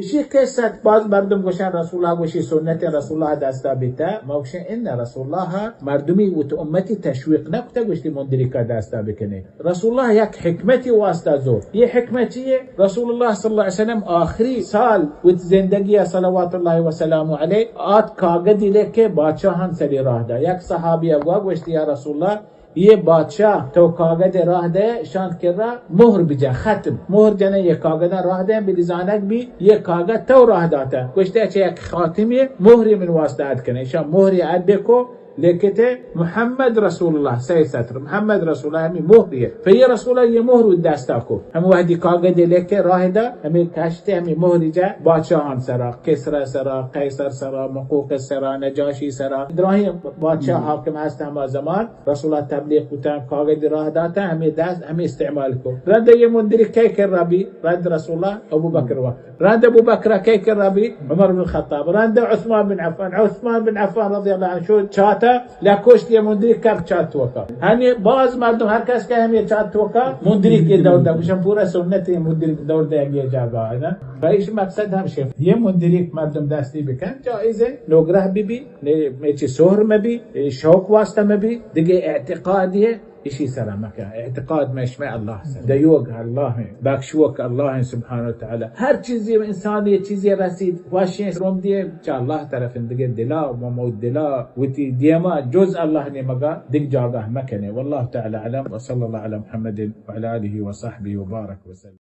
اشی قصہ باز مردم گوشن رسول اللہ گوشی سنت رسول اللہ دستا بیتا، ما گوشن ان رسول اللہ مردمی وت امتی تشویق نکتا گوشتی مندریکا دستا بکنے۔ رسول اللہ یک حکمتی واسطہ زور۔ یہ حکمت چیئے؟ رسول اللہ صلی اللہ علیہ وسلم آخری سال وت زندگی صلوات اللہ وسلام علیہ آت کاغذی لکھ کے بادشاہان سری راہ دا۔ یک صحابی اگوا گوشتی یا رسول اللہ، یہ بادشاہ تو کاغذ راہ دے، شان کرا مہر بجا، ختم۔ مہر جنے یہ کاغذ راہ دے، بلی زانگ بی یہ کاغذ تو راہ داتا۔ گوشتے اچھا یک خاتمی مہری من واسطہ اد کنے۔ شان مہری اد کو، لکھتے محمد رسول اللہ، سید سطر، محمد رسول اللہ ہمیں مہری ہے۔ پھر یہ رسول اللہ یہ مہر دستا کو۔ ہم وحدی کاغذ لکھ کے راہ دا، ہمیں کشتے ہمیں مہری جا بادشاہان سرا، کسرا سرا، قیصر سرا، مقوقس سرا، نجاشی سرا، ابراہیم بادشاہ حاکم ہست ہما زمان۔ رسول اللہ تبلیغ کتن، کاغذ راہ داتن، ہمیں دست، ہمیں استعمال کو۔ رند یہ مندریک کئی کرا بی؟ رند رسول اللہ ابو بکر وقت۔ رند ابو بکر کئی کرا بی؟ عمر بن خطاب۔ رند عثمان بن عفان۔ عثمان بن عفان رضی اللہ عنہ شو چاتا، لکوشت یہ مندریک کر چات توکا۔ ہمیں باز مردم ہر کس کہ ہمیں چات توکا مندریک کے دور دا، گوشن پورا سنت ہے مندریک دور دے اگے جاگا ہے نا۔ بھائی اس مقصد ہم شف۔ یہ مندریک مردم دستی بکن، جائز ہے، نوگرہ بی بی، نے، میچی سہر مبی، اے شوق واسطہ مبی، دگہ اعتقادی ہے، اشی سرا مکن۔ اعتقاد میں شمع اللہ سر۔ دیوگ اللہ ہیں، بخشوک اللہ ہیں سبحانہ و تعالی۔ ہر چیزی انسان یہ چیزی رسید، واشیں روم دیے، چا اللہ طرف دگہ دلا و مو دلا وتی دیما جز اللہ نے مگا دگ جاگہ مکنے۔ واللہ تعالی علم، وصلی اللہ علی محمد وعلی آلہ وصحبہ وبارک وسلم۔